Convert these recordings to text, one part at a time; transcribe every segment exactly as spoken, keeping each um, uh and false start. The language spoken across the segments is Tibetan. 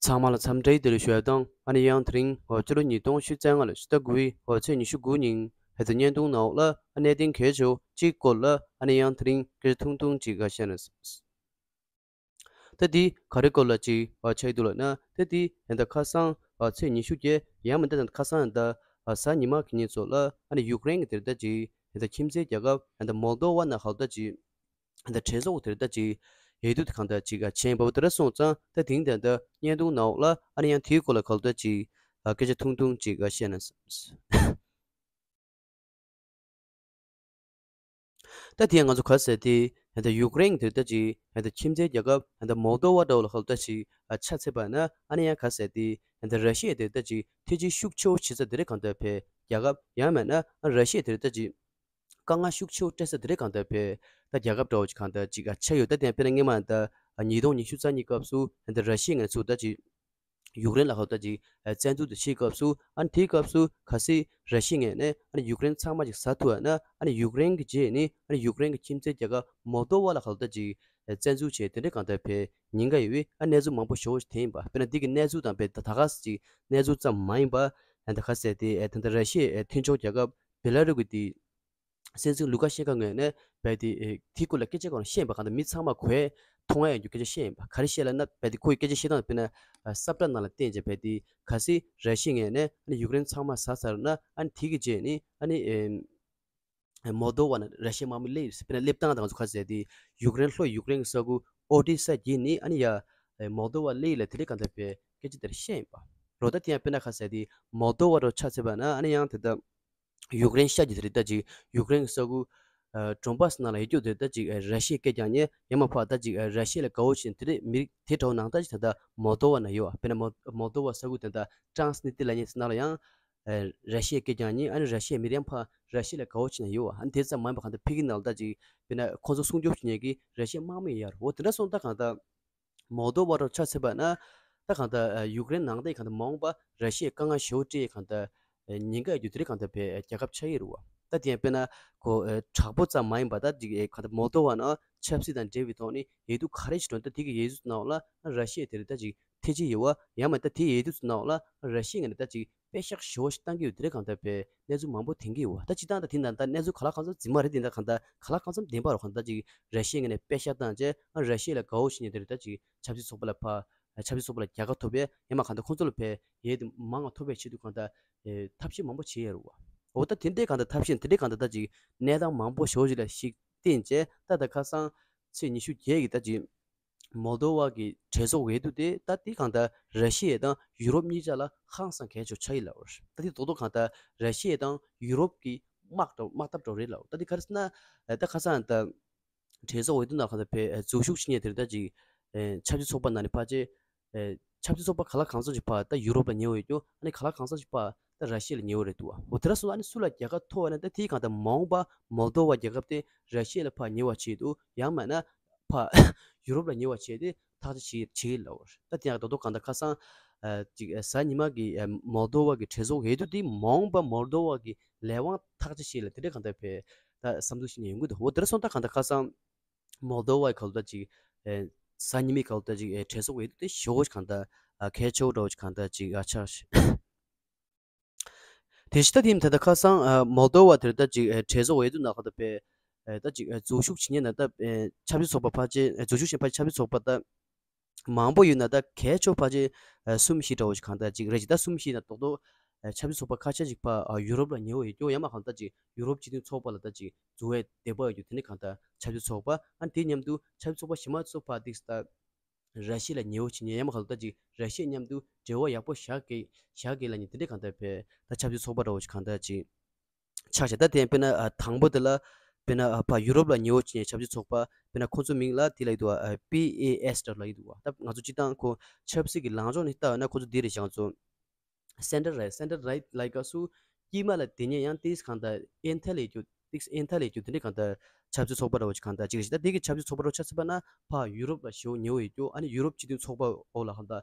ཚང་མ་ལ་འཚམས་འདྲི་བདེ་ལེགས་ཞུ་ཡ་དང་། ཨ་ནི་ཡང་དེ་རིང་འོ་སྤྱི་ལོ་ཉིས་སྟོང་ཉི་ཤུ་རྩ་ལྔ་ལོའི་ཕྱི་ཟླ་དགུ་པའི་འོ་ཚེས་ཉི་ཤུ་དགུ་ཉིན་ཧེ་ད་བརྙན་ཐུང་ནང་ལ་ཨ་གནད་དོན་གལ་ཆེ་བོ་གཅིག་སྐོར་ལ་ཨ་ནི་ཡང་དེ་རིང་སྐད་ཆ་ཐུང་ཐུང་ཅིག་ག་བཤད་ན། ད་འདི་ག་རེ་སྐོར་ལ་ཅིག་ཨ་ཆགས་ཀྱི་འདུག་ལབ་ན། ད་འདི་ཡང་ད་ཁ་སང་ཨ་ཚེས་ཉི་ཤུ་བརྒྱད་ཡང་མིན་ད་ད་ཁ་སང་ཡང་ད་ཨ་གཟའ་ཉི་མ་གི་ཉིན་ཚོ་ལ་ཨ་ནི་ཡུཀ་རེན་གྱི་དེར་ད་ཅིག་ཡང་ད་ཁྱིམ་མཚེས་རྒྱལ་ཁབ་ཡང་ད་མོལ་དོ་བ་ནང་ཧ་ལ་ད་ཅིག་ཡང་ད་གྲོས་ཚོགས་དེར་ད་ཅིག་འོས་བསྡུ་དེ་གང་ད་ཅིག་ཨ་ཆེན་པོ་དེ་ར་སོང་ཙང་ད་དེང་ད་ད་བརྙན་ཐུང་ནང་ལ་ཨ་ནི་ཡང་དེའི་སྐོར་ལ་ཧ་ལ་ད་ཅིག་ཨ་སྐད་ཆ་ཐུང་ཐུང་ཅིག་ཨ་བཤད་ན། ད་དེ་ང་ཚོ་ག་ཟེར་ཏེ་ཡང་ད་ཡུཀ་རེན་དེ་ད་ཅིག་ཡང་ད་ཁྱིམ་མཚེས་རྒྱལ་ཁབ་ཡང་ད་མོལ་དོ་བ་འདྲ་བོ་ལ་ཧ་ལ་ད་ཅིག་ཨ་ཆ་ཚད་པ་ན་ཨ་ནི་ཡང་ག་ཟེར་ཏེ་ཡང་ད་ར་ཤི་ཡ་དེ་ད་ཅིག་ཐེ་ཇུས་ཤུགས་ཆེ་བོ་བྱེད་ས་དེ་རེད་གང་ད་བས་རྒྱལ་ཁབ་ཡང་མིན་ན་ཨ་ར་ཤི་ཡ་དེ་ད་ཅིག་དཀའ་ངལ་ཤུགས་ཆེ་བོ་སྤྲད་ས་དེ་རེད་གང་ད་བས་ད་རྒྱལ་ཁབ་འདྲ་བོ་ཅིག་གང་ད་ཅིག་ཨ་ཆགས་ཡོད། ད་དེ་ཡང་དཔེར་ན་སྔོན་མ་ཡང་ད་ཉིས་སྟོང་ཉི་ཤུ་རྩ་གཉིས་སྐབས་སུ་ཡང་ད་ར་ཤི་ཡ་ངོས་ནས་ཚུར་ད་ཅིག་ཡུཀ་རེན་ལ་ཧ་ལ་ད་ཅིག་ཨ་བཙན་འཛུལ་དུ་ཕྱིན་སྐབས་སུ་ཨ་ནི་དེའི་སྐབས་སུ་གལ་སྲིད་ར་ཤི་ཡའི་ངོས་ནས་ཨ་ནི་ཡུཀ་རེན་ཚང་མ་ཅིག་ཟ་ཐུབ་པ་ན་ཨ་ནི་ཡུཀ་རེན་གྱི་རྗེས་ནི་ཨ་ནི་ཡུཀ་རེན་གྱི་ཁྱིམ་མཚེས་རྒྱལ་ཁབ་མོལ་དོ་བ་ལ་ཧ་ལ་ད་ཅིག་ཨ་བཙན་འཛུལ་བྱས་དེ་འདྲའི་གང་ལྟར་བས་ཉེན་ཁ་ཡོད་པའི་ཨ་གནས་ཚུལ་མང་པོ་ཞེ་པོ་ཞིག་ཐོན་ཡིན་པ། དཔེར་ན་འདི་གི་གནས་ཚུལ་དང་བས་ད་ད་ག་ཟེ་ཅིག་གནས་ཚུལ་ཙམ་མ་ཡིན་པ་ཨ་ད་ག་ཟེ་དེ་ཨ་ད་ད་ར་ཤི་ཡའི་ཨ་མཐུན་ཕྱོགས་རྒྱལ་ཁབ་བེ་ལ་རུ་གི་དེ། སྲིད་འཛིན་ལུ་ཀ་ཤན་ཁ་ངོས་ནས་རྦད་དེ་ཨེ་དེའི་སྐོར་ལ་སྐད་ཆ་གང་བཤད་པ་གང་ལྟར་མི་ཚང་མ་གོ་ཡ་མཐོང་ཡ་ཡོང་རྒྱུ་སྐད་ཆ་བཤད་ཡིན་པ། ག་རེ་བཤད་ལབ་ན་རྦད་དེ་ཁོ་ཡི་སྐད་ཆ་བཤད་སྟངས་དཔེར་ན་ཨ་ས་བཀྲ་ནང་ལ་བསྟན་བྱས་རྦད་དེ་གལ་སྲིད་ར་ཤི་ཡའི་ངོས་ནས་ཨ་ནི་ཡུཀ་རེན་ཚང་མ་ཟ་ཚར་ན་ཨ་ནི་དེ་གི་རྗེས་ནི་ཨ་ནི་ཨེ་མོལ་དོ་བ་ནང་ར་ཤི་ཡའི་དམག་མི་སླེབས་ཡོད་ཟེར། དཔེར་ན་སླེབས་སྟངས་དང་ང་ཚོ་ག་ཟེར་དེ་ཡུཀ་རེན་ལྷོ་ཡུཀ་རེན་གྱི་ས་ཁུལ་ཨོ་ཌི་ས་བརྒྱུད་ནི་ཨ་ནི་ཡ་ཨེ་མོལ་དོ་བ་སླེབས་ཡོད་ལ་དེ་འདྲའི་གང་ལྟར་བའི་སྐད་ཆ་དེ་འདྲ་བཤད་ཡིན་པ། རོ་ད་དེ་ཡང་དཔེར་ན་ག་ཟེར་དེ་མོལ་དོ་བ་འདྲ་ཆ་བཞག་པ་ན་ཨ་ནི་ཡང་དེ་ལྟར། ཡུཀ་རེན་ཤར་གྱི་དེ་རེད་ད་ཅིག་ཡུཀ་རེན་གྱི་ས་ཁུལ་ཨ་ཌོན་པཱས་ནང་ལ་ཡོད་རྒྱུ་དེ་ད་ཅིག་ཨ་ར་ཤི་ཡའི་སྐད་རྐྱང་ཉན་ཡང་མ་ཕར་ད་ཅིག་ཨ་ར་ཤི་ཡ་ལ་དགའ་བོ་བྱེད་དེ་རེད། མི་རིགས་དེ་འདྲ་བོ་ནང་ད་ཅིག་ད་ལྟ་མོལ་དོ་བ་ནང་ཡོད་པ། དཔེར་ན་མོལ་མོལ་དོ་བ་ས་ཁུལ་དེ་ད་ཊ་རན་སི་ནི་སི་ཊི་ལབ་མཁན་ནང་ལ་ཡང་ཨ་ར་ཤི་ཡའི་སྐད་རྐྱང་ཉན། ཨ་ནི་ར་ཤི་ཡའི་མི་རིགས་ཡང་ཕར་ར་ཤི་ཡ་ལ་དགའ་བོ་བྱེད་ནས་ཡོད་པ། ཨ་ནི་དེ་ཙམ་མ་ཡིན་པ་གང་ལྟར་ཕ་གི་ནང་ལ་ད་ཅིག་དཔེར་ན་ཁོང་ཚོ་སྲུང་སྐྱོབ་བྱེད་མཁན་གྱི་ར་ཤི་ཡའི་དམག་མི་ཡོད་རེད། འོ་དེ་འདྲ་སོང་ད་གང་ལྟར། མོལ་དོ་བ་འདྲ་ཆ་བཞག་པ་ན་ད་གང་ལྟར་ཡུཀ་རེན་ནང་དེ་གང་ལྟར་མ་འོངས་པ་ར་ཤི་ཡའི་དཀའ་ངལ་ཞེ་པོ་འཕྲད་གང་ལྟར་ཉེན་ཁ་ཡོད་རྒྱུ་དེ་རིགས་གང་ལྟར་བའི་རྒྱལ་ཁབ་ཆགས་ཡོད་རེད་བ། ད་དེ་ཡང་དཔེར་ན་ཁོ་དྲག་པོ་ཙམ་མ་ཡིན་པ་ད་ཅིག་གང་ལྟར་མོལ་དོ་བ་ནང་ཆབ་སྲིད་དང་འབྲེལ་བའི་ཐོག་ནས་འོས་བསྡུ་ག་རེ་ཞིག་འགྲོ་ད་དེ་གི་འོས་བསྡུ་ནང་ལ་ར་ཤི་ཡ་དེ་རིགས་ད་ཅིག་ཐེ་ཇུས་ཡོད་བ། ཡང་མིན་ད་དེ་འོས་བསྡུ་ནང་ལ་ར་ཤི་ཡ་ངོས་ནས་ད་ཅིག་པེ་ཤག་ཞེ་པོ་ཞིག་བཏང་གི་ཡོད་དེ་རིགས་གང་ལྟར་བའི་གནས་ཚུལ་མང་པོ་ཐོན་གི་ཡོད་བ། ད་སྤྱིར་བཏང་ད་དེ་འདྲ་ད་གནས་ཚུལ་ག་ལ་གང་འཚམ་རྫུན་མ་རེད། དེ་འདྲ་གང་ལྟར་ག་ལ་གང་འཚམ་བདེན་པ་རེད། གང་ལྟར་ཅིག་ར་ཤི་ཡའི་ངོས་ནས་པེ་ཤག་བཏང་བྱས་ཨ་ར་ཤི་ཡ་ལ་དགའ་བོ་བྱེད་མཁན་དེ་རིགས་ད་ཅིག་ཆབ་སྲིད་ཚོགས་པ་ལ་ཕར་ཆབ་སྲིད་ཚོགས་པ་ལ་རྒྱལ་ཁ་ཐོབ་པའི་ཡང་མིན་གང་ལྟར་ཁོང་ཚོ་ལ་ཕར་འོས་བསྡུ་མང་བ་ཐོབ་པའི་ཆེད་དུ་གང་ལྟར་ཨེ་ཐབས་ཤེས་མང་པོ་བྱས་ཡོད་རེད་བ། འོ་ད་དེ་འདྲའི་གང་ལྟར་ཐབས་ཤེས་དེ་འདྲའི་གང་ལྟར་ད་ཅིག་གནས་སྟངས་མང་པོ་ཞེ་པོ་ཞིག་ལ་ཞིག་བརྟེན་བྱས་ད་ལྟ་ཁ་སང་ཚེས་ཉི་ཤུ་བརྒྱད་ཀྱི་ད་ཅིག་མོལ་དོ་བ་གི་གྲོས་ཚོགས་འོས་བསྡུ་དེ་ད་དེ་གང་ལྟར་ར་ཤི་ཡ་དང་ཡུ་རོབ་གཉིས་ཆ་ལ་ཧང་སང་གལ་ཆེ་ཆགས་ཡིན་ལབ་པ་རེད། ད་དེ་རྡོག་རྡོག་གང་ལྟར་ར་ཤི་ཡ་དང་ཡུ་རོབ་ཀྱི་དམག་འགྲོ་དམག་འཐབ་འགྲོ་རེད་ལབ། ད་དེ་ག་རེ་ཟེར་ན་ད་ཁ་སང་ད་གྲོས་ཚོགས་འོས་བསྡུ་ནང་གང་ལྟར་བའི་འཛུལ་ཞུགས་བྱེད་མཁན་དེ་རིགས་ད་ཅིག་ཆབ་སྲིད་ཚོགས་པ་ནང་ནས་ཕལ་ཆེར་ཆབ་སྲིད་ཚོགས་པ་ག་ལ་གང་འཚམ་ཞིག་ཕར་ད་ཡུ་རོབ་ལ་ཉེ་བོ་ཡོད་རྒྱུ་ཨ་ནི་ག་ལ་གང་འཚམ་ཞིག་ཕར་ད་ར་ཤི་ཡ་ལ་ཉེ་བོ་རེད་འདུག་བ། འོ་དེ་འདྲ་སོང་ཨ་ནི་སུ་ལ་རྒྱལ་ཁ་ཐོབ་པ་ན་ད་དེའི་གང་ལྟར་མ་འོངས་པ་མོལ་དོ་བ་རྒྱལ་ཁབ་དེ་ར་ཤི་ཡ་ལ་ཕར་ཉེ་བ་བྱེད་འདུག་ཡང་མིན་ན་ཕར་ཡུ་རོབ་ལ་ཉེ་བ་བྱས་ཏེ་ཐག་གཅོད་བྱེད་བྱེད་ཀྱི་ལབ་པ་རེད། ད་དེ་ཡང་རྡོག་རྡོག་གང་ལྟར་ཁ་སང་ཨ་ཅིག་ཨ་གཟའ་ཉི་མ་གི་ཨ་མོལ་དོ་བ་གི་གྲོས་ཚོགས་འོས་བསྡུ་དེ་མ་འོངས་པ་མོལ་དོ་བ་གི་ལས་དབང་ཐག་གཅོད་བྱེད་ལ་དེ་འདྲ་གང་ལྟར་བས་ད་བསམ་ཚུལ་ཞིག་ནས་ཡོང་གི་འདུག་འོ་དེ་འདྲ་སོང་ད་གང་ལྟར་ཁ་སང་མོལ་དོ་བ་གི་ག་ལ་ད་ཅིག་ཨ་གཟའ་ཉི་མའི་ག་ལ་ད་ཅིག་ཨ་གྲོས་ཚོགས་འོས་བསྡུ་དེ་ཞེ་པོ་གང་ལྟར་ཨ་གལ་ཆེ་བོ་འདྲ་བོ་ཅིག་གང་ལྟར་ཅིག་ཨ་ཆགས་ཤག་དེ་ཕྱི་ད་ཐེངས་ད་ལྟ་ཁ་སང་ཨ་མོལ་དོ་བ་དེར་ད་ཅིག་ཨ་གྲོས་ཚོགས་འོས་བསྡུ་ནང་ཁ་ད་པའི་ཨ་ད་ཅིག་ཨ་འཛུལ་ཞུགས་བྱེད་མཁན་ན་ད་ཨ་ཆབ་སྲིད་ཚོགས་པ་ཕལ་ཆེར་ཨ་འཛུལ་ཞུགས་བྱེད་ཕལ་ཆེར་ཆབ་སྲིད་ཚོགས་པ་ད་མང་པོ་ཡོད་ན་ད་གལ་ཆེ་ཕལ་ཆེར་ཨ་གསུམ་བཞི་འདྲ་བོ་ཞིག་གང་ལྟར་ཅིག་རེད་ཅིག་ད་གསུམ་བཞི་ན་རྡོག་རྡོག་ཨ་ཆབ་སྲིད་ཚོགས་པ་ཁ་ཤས་ཅིག་ཕར་ཨ་ཡུ་རོབ་ལ་ཉེ་བོ་ཡོད་ཀྱོ་ཡང་མ་གང་ལྟར་ཅིག་ཡུ་རོབ་སྤྱི་མཐུན་ཚོགས་པ་ལ་ད་ཅིག་འཛུལ་བའི་འདོད་པ་ཡོད་ཀྱོ་དེ་ནི་གང་ལྟར་ཆབ་སྲིད་ཚོགས་པ་ཨ་དེ་མཉམ་དུ་ཆབ་སྲིད་ཚོགས་པ་གཞན་མ་ཚོ་ཕར་ཏིག་ད། ར་ཤི་ཡ་ལ་ཉེ་བོ་བྱེད་མཁན་ཡང་མ་གང་ལྟར་ཅིག་ར་ཤི་ཡ་མཉམ་དུ་འབྲེལ་བ་ཡག་པོ་བཞག་གི་བཞག་གི་ལབ་མཁན་དེ་འདྲ་གང་ལྟར་བས་ད་ཆབ་སྲིད་ཚོགས་པ་འདྲ་བོ་ཞིག་གང་ལྟར་ཅིག་ཆགས་བཞག་ད་དེ་དཔེར་ན་ཨ་དང་པོ་དེ་ལ་དཔེར་ན་ཨ་ཕར་ཡུ་རོབ་ལ་ཉེ་བོ་བྱེད་མཁན་ཆབ་སྲིད་ཚོགས་པ་དཔེར་ན་ཁོང་ཚོའི་མིང་ལ་དེ་ལབ་ཀྱི་འདུག་བ། ཨ་པི་ཨེ་ཨེས་འདྲ་ལབ་ཀྱི་འདུག་བ། ད་ང་ཚོ་སྤྱིར་བཏང་ཁོ་ཆབ་སྲིད་ཀྱི་ལངས་ཕྱོགས་ནས་ལྟ་བ་ན་ཁོང་ཚོ་འདི་རེད་བཞག་ང་ཚོ། སེན་ཊར་རའིཊ། སེན་ཊར་རའིཊ་ལབ་སྐབས་སུ་དཀྱིལ་མ་ལ་དེ་ཉིད་ཡང་ཏིས་གང་ལྟར་ཨེན་ཐ་ལས་རྒྱུ་ཏིས་ཨེན་ཐ་ལས་རྒྱུ་དེ་འདྲ་གང་ལྟར་ཆབ་སྲིད་ཚོགས་པ་འདྲ་བོ་ཅིག་གང་ལྟར་ཅིག་རེད་ཤག་ད་དེ་གི་ཆབ་སྲིད་ཚོགས་པ་འདྲ་བོ་ཆ་ཚང་པ་ན་ཕར་ཡུ་རོབ་ལ་ཞེ་པོ་ཉེ་བོ་ཡོད་རྒྱུ་ཨ་ནི་ཡུ་རོབ་སྤྱི་མཐུན་ཚོགས་པ་འོག་ལ་གང་ལྟར་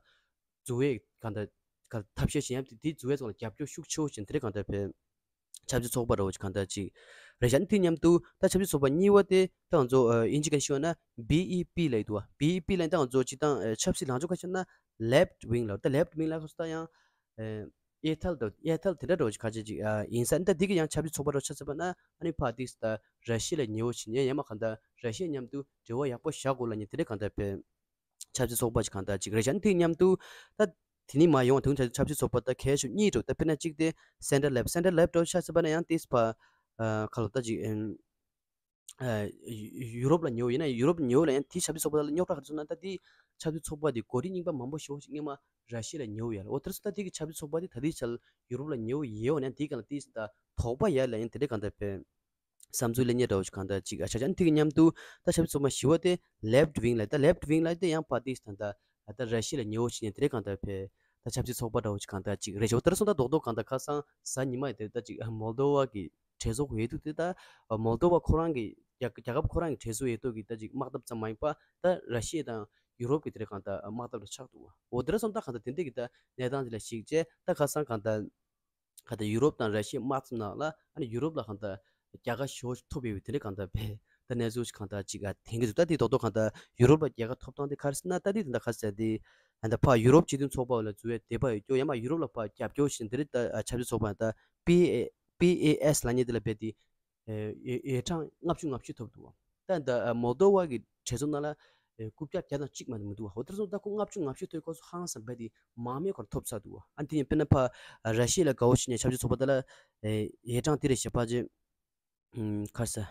འཛུལ་བའི་གང་ལྟར་ག་ཐབས་ཤེས་བྱེད་ཡ་དེ་དེ་འཛུལ་བའི་ཐོག་ལ་རྒྱབ་སྐྱོར་ཤུགས་ཆེ་བོ་ཅིག་དེ་འདྲ་གང་ལྟར་བས་ཆབ་སྲིད་ཚོགས་པ་འདྲ་བོ་ཅིག་གང་ལྟར་ཅིག་ རེད་ཤག་དེ་མཉམ་དུ་ད་ཆབ་སྲིད་ཚོགས་པ་གཉིས་པ་དེ་ད་ང་ཚོ་ཨ་དབྱིན་ཇི་སྐད་ཤོད་ན་བྷི་ཨི་པི་ལབ་ཡོད་འདུག་བ། བྷི་ཨི་པི་ལབ་ད་ང་ཚོ་སྤྱིར་བཏང་ཨ་ཆབ་སྲིད་ལངས་ཕྱོགས་ཁ་ཤས་ན་ལེཕ་ཊི་ཝིང་ལབ། ད་ལེཕ་ཊི་ཝིང་ལབ་ཁ་སང་ད་ཡང་ཨ་གཡས་ཐལ་དང་གཡས་ཐལ་དེ་འདྲ་འདྲ་བོ་ཞིག་ཁ་ཤས་ཅིག་ཨ་ཡིན་ས། ད་འདི་གི་ཡང་ཆབ་སྲིད་ཚོགས་པ་འདྲ་བོ་ཆགས་ཚར་བ་ན་ཨ་ནི་ཕར་ཏིས་ད་ར་ཤི་ཡ་ལ་ཉེ་བོ་བྱེད་ཉེ་ཡང་མ་གང་ད་ར་ཤི་ཡ་མཉམ་དུ་འབྲེལ་བ་ཡག་པོ་བཞག་དགོས་ལབ་ཉེ་དེ་འདྲ་གང་ད་བས། ཆབ་སྲིད་ཚོགས་པ་ཅིག་གང་ལྟར་ཅིག་རེད་ཤག་དེ་མཉམ་དུ་ད་དེ་ནས་མར་ཡོང་དུང་ཆ་ཆབ་སྲིད་ཚོགས་པ་ད་གལ་ཤོས་གཉིས་འགྲོ། ད་དཔེར་ན་གཅིག་དེ་སེན་ཊར་ལེཕ། སེན་ཊར་ལེཕ་འགྲོ་ཆ་ཟེར་བ་ན་ཡང་ཏིས་ཕ་ཨ་ག་ལ་ད་ཅིག་ཨ་ཡུ་རོབ་ལ་ཉེ་བོ་ཡིན་ན་ཡུ་རོབ་ཉེ་བོ་ལ་ཡང་དེ་ཆབ་སྲིད་ཚོགས་པ་ལ་རྙོག་དྲ་ག་རེ་སོང་ན་ད་དེ་ཆབ་སྲིད་ཚོགས་པ་དེ་གོ་སྒྲིག་རྙིང་པ་མང་པོ་ཞེ་པོ་ཞིག་སྔོན་མ་ར་ཤི་ཡ་ལ་ཉེ་བོ་ཡོད་ལ། འོ་དེར་སོང་ད་དེ་གི་ཆབ་སྲིད་ཚོགས་པ་དེ་ད་དེ་ཆ་ལ་ཡུ་རོབ་ལ་ཉེ་བོ་ཡོད་ནས་དེ་ག་ལ་ཏིས་ད་དོགས་པ་ཡོད་ལ་ཡང་དེ་འདྲ་གང་ལྟར་བས། བསམ་ཚུལ་ལེན་ཉེ་འདྲ་བོ་ཞིག་གང་ལྟར་ཅིག་ཨ་ཆ་ཆ་དེ་གི་མཉམ་དུ་ད་ཆབ་སྲིད་ཚོགས་པ་བཞི་བ་དེ་ལེཕ་ཊི་ཝིང་ལ། ད་ལེཕ་ཊི་ཝིང་ལ་དེ་ཡང་ཕར་ཏིས་ད་ད་ད་ར་ཤི་ཡ་ལ་ཉེ་བོ་ཞིག་ཡིན་དེ་རེད་གང་ལྟར་བས། ད་ཆབ་སྲིད་ཚོགས་པ་འདྲ་བོ་ཞིག་གང་ལྟར་ཅིག་རེད་ཤག་དེར་སོང་ད་རྡོག་རྡོག་གང་ལྟར་ཁ་སང་གཟའ་ཉི་མ་ཡི་དེ་ད་ཅིག་མོལ་དོ་བ་གི་གྲོས་ཚོགས་འོས་བསྡུ་དེ་ད་མོལ་དོ་བ་ཁོ་རང་གི་རྒྱ་རྒྱལ་ཁབ་ཁོ་རང་གི་གྲོས་ཚོགས་འོས་བསྡུ་གི་ད་ཅིག་དམག་འཐབ་ཙམ་མ་ཡིན་པ་ད་ར་ཤི་ཡ་དང་ཡུ་རོབ་ཀྱི་དེ་རེད་གང་ལྟར་དམག་འཐབ་ལ་ཆགས་འདུག་བ། འོ་དེར་སོང་ད་གང་ལྟར་དེ་འདྲ་གི་ད་གནས་སྟངས་དེ་ལ་གཞིགས་བྱས་ད་ཁ་སང་གང་ལྟར་གང་ལྟར་ཡུ་རོབ་དང་ར་ཤི་ཡའི་དམག་འཐབ་ནང་ལ་ཨ་ནི་ཡུ་རོབ་ལ་གང་ལྟར་རྒྱལ་ཁ་ཞེ་པོ་ཞིག་ཐོབ་ཡོད་པའི་དེ་འདྲ་གང་ལྟར་བས་ད་གནས་ཚུལ་ཞིག་གང་ལྟར་ཅིག་ཨ་དེང་གི་འདུག་ད་དེ་རྡོག་རྡོག་གང་ལྟར་ཡུ་རོབ་ལ་རྒྱལ་ཁ་ཐོབ་སྟངས་དེ་ག་རེ་ཟེར་ན་ད་དེ་དེ་འདྲ་ག་ཟེར་དེ་ཨ་ད་ཕར་ཡུ་རོབ་སྤྱི་མཐུན་ཚོགས་པ་ལ་འཛུལ་བའི་དད་པ་ཡོད་རྒྱུ་ཡང་མ་ཡུ་རོབ་ལ་ཕར་རྒྱབ་སྐྱོར་བྱེད་དེ་རེད་ད་ཨ་ཆབ་སྲིད་ཚོགས་པ་ད་པི་ཨེ་པི་ཨེ་ཨེས་ལབ་མཁན་དེ་ལ་བས་དེ་ཨེ་ཨེ་ཨེ་གྲངས་ལྔ་བཅུ་ང་བཞི་ཐོབ་འདུག་བ། ད་ད་མོལ་དོ་བ་གི་གྲོས་ཚོགས་ནང་ལ་ཨེ་རྐུབ་བཀྱག་བརྒྱ་དང་གཅིག་མ་གཏོགས་མི་འདུག་བ། འོ་དེར་སོང་ད་ཁོ་ལྔ་བཅུ་ང་བཞི་ཐོབ་ཁོ་ཚོ་ཧང་སང་བས་དེ་མང་མོས་ཁོ་ཐོབ་ཚར་འདུག་བ། ཨ་དེ་ཡིན་དཔེར་ན་ཕ་ར་ཤི་ཡ་ལ་དགའ་བོ་བྱེད་ནས་ཆབ་སྲིད་ཚོགས་པ་དེ་ལ་ཨེ་ཨེ་གྲངས་དེ་རེད་ཞེས་པ་ཅེ་ཨུམ་ག་རེ་ཟེར།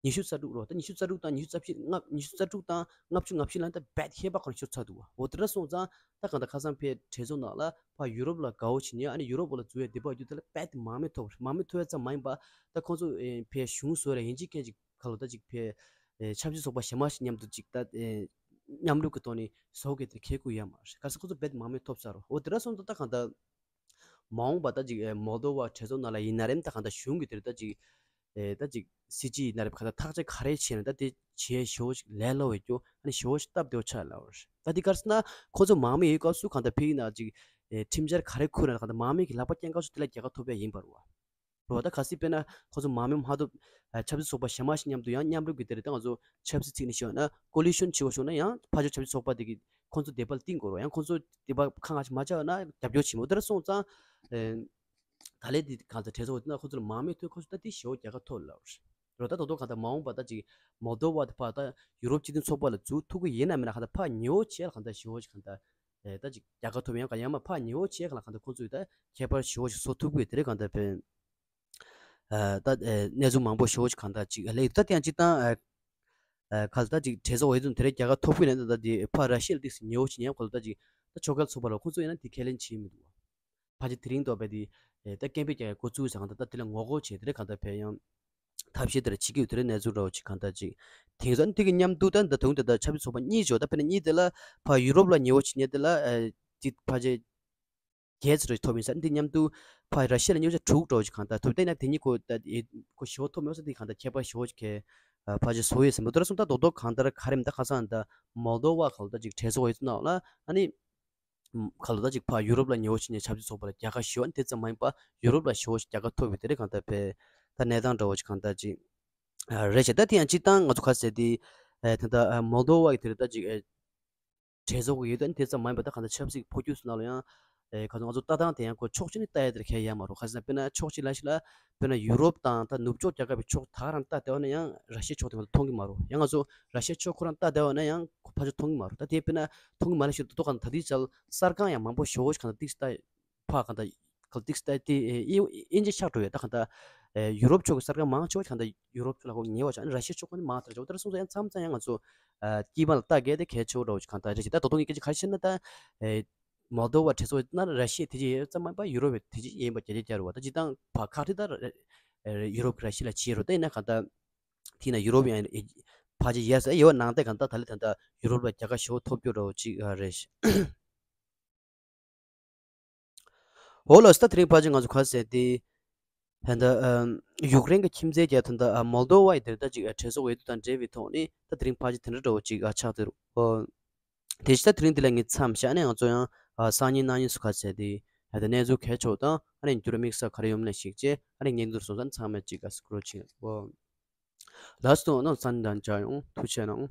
ཉི་ཤུ་རྩ་དྲུག་རོ། ད་ཉི་ཤུ་རྩ་དྲུག་དང་ཉི་ཤུ་རྩ་བཞི་ལྔ་ཉི་ཤུ་རྩ་དྲུག་དང་ལྔ་བཅུ་ང་བཞི་ལ་ད་རྦད་ཧེ་བག་ཁོ་རང་ཤོར་ཚར་འདུག་བ། འོ་དེ་འདྲ་སོང་ཙང་ད་གང་ལྟར་ཁ་སང་ཕའི་གྲོས་ཚོགས་ནང་ལ་ཕ་ཡུ་རོབ་ལ་དགའ་བོ་བྱེད་ཉན་ཨ་ནི་ཡུ་རོབ་ལ་འཛུལ་བའི་དད་པ་ཡོད་དུས་དེ་ལ་རྦད་དེ་མང་མོས་ཐོབ་མང་མོས་ཐོབ་ཡ་ཙམ་མ་ཡིན་པ་ད་ཁོང་ཚོ་ཨེ་ཕའི་གཞུང་བཟོ་ལ་ཡིན་གཅིག་མཁན་གཅིག་ག་ལོ་ད་ཅིག་ཕའི་ཨེ་ཆབ་སྲིད་ཚོགས་པ་གཞན་མ་ཞིག་མཉམ་དུ་ཅིག་ད་ཨེ་མཉམ་རུབ་ཀྱི་ཐོག་ནས་བཟོ་དགོས་དེ་ཁེ་ཁུ་ཡ་མ་རེད། ག་ས་ཁོང་ཚོ་རྦད་དེ་མང་མོས་ཐོབ་ཚར་རོ། འོ་དེ་འདྲ་སོང་ཙང་ད་གང་ལྟར། མ་འོངས་པ་ད་ཅིག་ཨེ་མོལ་དོ་བ་གྲོས་ཚོགས་ནང་ལ་ཡིན་ན་རེད་ད་གང་ལྟར་གཞུང་གི་དེར་ད་ཅིག་ཨེ་ད་ཅིག་སྲིད་སྤྱི་ཡིན་ན་རེད་གང་ལྟར་ཐག་གཅོད་ག་རེ་བྱས་ན་ད་དེ་བྱས་ཞེ་པོ་ཞིག་ལས་སླ་བའི་རྒྱུ་ཨ་ནི་ཞེ་པོ་ཞིག་སྟབས་བདེ་བོ་ཆགས་ལབ་པ་རེད། ད་དེ་ག་རེ་ཟེར་ན་ཁོ་ཚོ་མང་མོས་ཡོད་སྐབས་སུ་གང་ལྟར་ཕ་གི་ནང་ཅིག་ཨེ་ཁྲིམས་འཆར་ག་རེ་ཁུར་ན་གང་ལྟར་མང་མོས་ཀྱི་ལག་པ་བརྐྱངས་སྐབས་སུ་དེ་ལ་རྒྱལ་ཁ་ཐོབ་ཡ་ཡིན་པ་རེད་བ། རེད་བ། ད་གལ་སྲིད་དཔེར་ན་ཁོ་ཚོ་མང་མོས་མ་ཐོབ་ཨ་ཆབ་སྲིད་ཚོགས་པ་གཞན་མ་ཞིག་མཉམ་དུ་ཡང་མཉམ་རུབ་ཀྱི་དེ་རེད་ད་ང་ཚོ་ཆབ་སྲིད་ཚིག་ནས་ཞུས་ན་ཀོ་ལི་ཤོན་བྱེད་པ་བྱུང་ན་ཡང་ཕར་ཕྱོགས་ཆབ་སྲིད་ཚོགས་པ་དེ་གི་ཁོང་ཚོ་དེ་བ་ཁ་ང་ཞིག་མ་ཆགས་ན་རྒྱབ་སྐྱོར་བྱེད་མོ་དེར་སོང་ཙང་། ད་ལས་དེ་གང་ལྟར་གྲོས་ཚོགས་འོག་ན་ཁོ་ཚོ་ལ་མང་མོས་ཐོན་ཁོ་ཚོ་ད་དེ་ཞེ་པོ་རྒྱལ་ཁ་ཐོབ་ལབ་རེད། ད་དོ་དོ་གང་ལྟར་མ་འོངས་པ་ད་ཅིག་མོལ་དོ་བ་དེ་ཕར་ད་ཡུ་རོབ་སྤྱི་མཐུན་ཚོགས་པ་ལ་འཛུལ་ཐུབ་ཀྱི་ཡིན་ན་མིན་ན་གང་ལྟར་ཕར་ཉེ་བོ་བྱས་ལ་གང་ལྟར་ཞེ་པོ་ཞིག་གང་ལྟར་ད་ཅིག་རྒྱལ་ཁ་ཐོབ་ཡང་གང་ཡང་མ་ཕར་ཉེ་བོ་བྱས་གང་ལ་གང་ལྟར་ཁོ་ཚོས་ད་ཁྱད་པར་ཞེ་པོ་ཞིག་བཟོ་ཐུབ་ཀྱི་དེ་རེད་གང་ལྟར་བས། ད་གནས་ཚུལ་མང་པོ་ཞེ་པོ་ཞིག་གང་ལྟར་ཅིག་ལས་ད་དེ་ཡང་སྤྱིར་བཏང་། ཨ། ཨ། ག་ལ་ད་ཅིག་གྲོས་ཚོགས་འོས་བསྡུ་དེ་རིང་རྒྱལ་ཁ་ཐོབ་ཀྱི་ཡོད་ན་ད་དེ་ཕར་ར་ཤི་ཡ་ལ་ཏོག་ཙམ་ཉེ་བོ་ཅིག་ཉན་གོ་ལ་ད་ཅིག་ད་ཕྱོགས་འགལ་ཚོགས་པ་ལ་ཁོང་ཚོ་ཡིན་ན་དེ་ཁས་ལེན་བྱེད་མི་འདུག་བ། ཕལ་ཆེར་དེ་རིང་ཐོག་པའི་དེ་ད་སྐད་འབོད་རྒྱག་ཡ་འགོ་བཙུགས་ཟེར་གང་ལྟར་ད་དེ་ལ་ངོ་རྒོལ་བྱས་དེ་རིང་གང་ལྟར་ཕེབས་ཡང་ཐབས་ཤེས་དེ་ལ་བྱེད་ཀྱི་ཡོད་དེ་རིང་གནས་ཚུལ་འདྲ་བོ་ཅིག་གང་ལྟར་ཅིག་དེང་སང་དེ་གི་མཉམ་དུ་ད་ད་དུང་དེ་ད་ཆབ་སྲིད་ཚོགས་པ་གཉིས་བྱོས་ད་དཔེར་ན་གཉིས་དེ་ལ་ཕར་ཡུ་རོབ་ལ་ཉེ་བོ་ཅིག་ཉན་དེ་ལ་ཅིག་ཕལ་ཆེར། བརྒྱད་ཙམ་རེ་ཐོབ་ཡིན་ས་འདི་མཉམ་དུ་ཕར་ར་ཤི་ཡ་ལ་ཉེ་བོ་ཅིག་དྲུག་འདྲ་བོ་ཅིག་གང་ལྟར་ཐོབ་བསྡད་ན་དེ་གཉིས་ཁོ་ད་ཨེ་ཁོ་ཞེ་པོ་ཐོབ་མེད་ས་འདི་གང་ལྟར་ཁྱད་པར་ཞེ་པོ་ཅིག་གས་ཕལ་ཆེར་བཟོ་ཡོད་ཟེར་མོ་དེ་ར་སོང་ད་རྡོག་རྡོག་གང་ལྟར་ག་རེ་མི་ད་ཁ་སང་ད་མོལ་དོ་བ་ག་ལ་ད་ཅིག་གྲོས་ཚོགས་ཡོད་ཚུལ་ནང་ལ་ཨ་ནི་ག་ལ་ད་ཅིག་ཕར་ཡུ་རོབ་ལ་ཉེ་བོ་ཅིག་ནས་ཆབ་སྲིད་ཚོགས་པ་ལ་རྒྱལ་ཁ་ཞེ་པོ་དེ་ཙམ་མ་ཡིན་པ་ཡུ་རོབ་ལ་ཞེ་པོ་ཅིག་རྒྱལ་ཁ་ཐོབ་ཡོད་དེ་རེད་གང་ལྟར་བས་ད་གནས་སྟངས་འདྲ་བོ་ཅིག་གང་ལྟར་ཅིག་རེད་ཤག་ད་དེ་ཡང་སྤྱིར་བཏང་ང་ཚོ་ག་ཟེར་དེ་ད་ལྟ་མོལ་དོ་བ་གི་དེ་རེད་ད་ཅིག་གྲོས་ཚོགས་ཀྱི་ཡོད་དོན་དེ་ཙམ་མ་ཡིན་པ་ད་གང་ལྟར་ཆབ་སྲིད་འཕོ་འགྱུར་སོང་ན་ལ་ཡང་། ཨེ་ག་ཚོད་ང་ཚོ་ལྟ་སྟངས་དེ་ཡང་ཁོ་ཕྱོགས་གཅིག་ནས་ལྟ་ཡ་དེར་ཁྱད་ཡོད་མ་རེད། ག་ཟེར་ན་དཔེར་ན་ཕྱོགས་གཅིག་ལ་ཞིག་ལ་དཔེར་ན་ཡུ་རོབ་དང་ད་ནུབ་ཕྱོགས་རྒྱལ་ཁབ་ཀྱི་ཕྱོགས་ད་ག་རང་ལྟ་བསྡད་པ་ན་ཡང་ར་ཤི་ཡའི་ཕྱོགས་དེ་ང་ཚོ་མཐོང་གི་མ་རེད། ཡང་ང་ཚོ་ར་ཤི་ཡའི་ཕྱོགས་ཁོ་རང་ལྟ་བསྡད་པ་ན་ཡང་ཁོ་ཕར་ཕྱོགས་མཐོང་གི་མ་རེད། ད་དེ་དཔེར་ན་མཐོང་གི་མ་རེད་ཞུ་དུས་ད་གང་ད་དེ་ཅལ་གསར་ཁང་ཡང་མང་པོ་ཞེ་པོ་ཞིག་གང་ད་ཏིག་ཏ་ཕ་གང་ད་གལ་ཏིག་སྟ་དེ་ཨིན་ཇི་ཆགས་འགྲོ་ཡོད། ད་གང་ད་ཡུ་རོབ་ཕྱོགས་ཀྱི་གསར་ཁང་མང་ཆེ་བ་གང་ད་ཡུ་རོབ་ཕྱོགས་ལ་ཁོ་ཉེ་བ་ཆགས་ཨ་ནི་ར་ཤི་ཡ་ཕྱོགས་ཁོ་ནི་མང་དྲགས་ཆགས། འོ་ད་སོང་ཙང་ཡང་མཚམས་མཚམས་ཡང་ང་ཚོ་དཀྱིལ་མ་ལ་ལྟ་གས་དེ་གལ་ཆེ་བོ་འདྲ་བོ་ཞིག་གང་ད་རེད་ཅེས། ད་དོ་དོ་ངས་སྐད་ཆ་ག་རེ་བཤད་ན་ད་མོལ་དོ་བ་གྲོས་ཚོགས་ན་ར་ཤི་ཡ་དེ་ཅི་ཡོད་ཙམ་མ་ཡིན་པ་ཡུ་རོབ་དེ་ཅི་ཡིན་པ་རྒྱ་ཆེ་རྒྱ་རུ་བ། ད་སྤྱིར་བཏང་བ་ཁག་ཁྲི་ད་ཡུ་རོབ་ར་ཤི་ཡ་ལ་ཆེ་རུ་ད་ཡིན་ན་གང་ད་དེ་ན་ཡུ་རོབ་ཡང་ཕལ་ཆེར་ཡས་ཡོད་ནང་དེ་གང་ད་ད་ལི་ད་ད་ཡུ་རོབ་ལ་རྒྱལ་ཁ་ཞེ་པོ་ཐོབ་རྒྱུ་འདྲ་བོ་ཅིག་རེད། འོ་ལགས་སོ། ད་དེ་རིང་ཕལ་ཆེར་ང་ཚོ་ག་ཟེར་ཏེ། ད་ལྟ་ཨམ་ཡུཀ་རེན་གྱི་ཁྱིམ་མཚེས་རྒྱལ་ཁབ་ད་ཨ་མོལ་དོ་བ་ཡི་དེར་ད་ཅིག་ཨ་གྲོས་ཚོགས་འོས་བསྡུ་དང་འབྲེལ་བའི་ཐོག་ནས་ད་དེ་རིང་ཕལ་ཆེར་དེ་འདྲ་འདྲ་བོ་ཅིག་ཨ་ཆགས་ཏེ་རུ། ཨོ། དེ་བཞིན་ད་དེ་རིང་འདི་ལ་ངས་མཚམས་བཞག་ནས་ང་ཚོ་ཡང་ཨ་སང་ཉིན་གནངས་ཉིན་སུ་ག་ཟེར་ཏེ། ད་ལྟ་གནས་ཚུལ་གལ་ཆེ་བ་དང་ཨ་ནི་འགྱུར་དམིགས་ས་ག་རེ་ཡོད་མེད་ཞིག་བྱས་ཨ་ནི་ངས་འདུར་སོང་ཙང་ཚང་མས་ཅིག་ག་སྐུ་རོགས་བྱེད་པོ། ལགས་སོ་ནང་ཚན་དང་བཅར་ཡོང་ཐུགས་ཆེ་གནང་།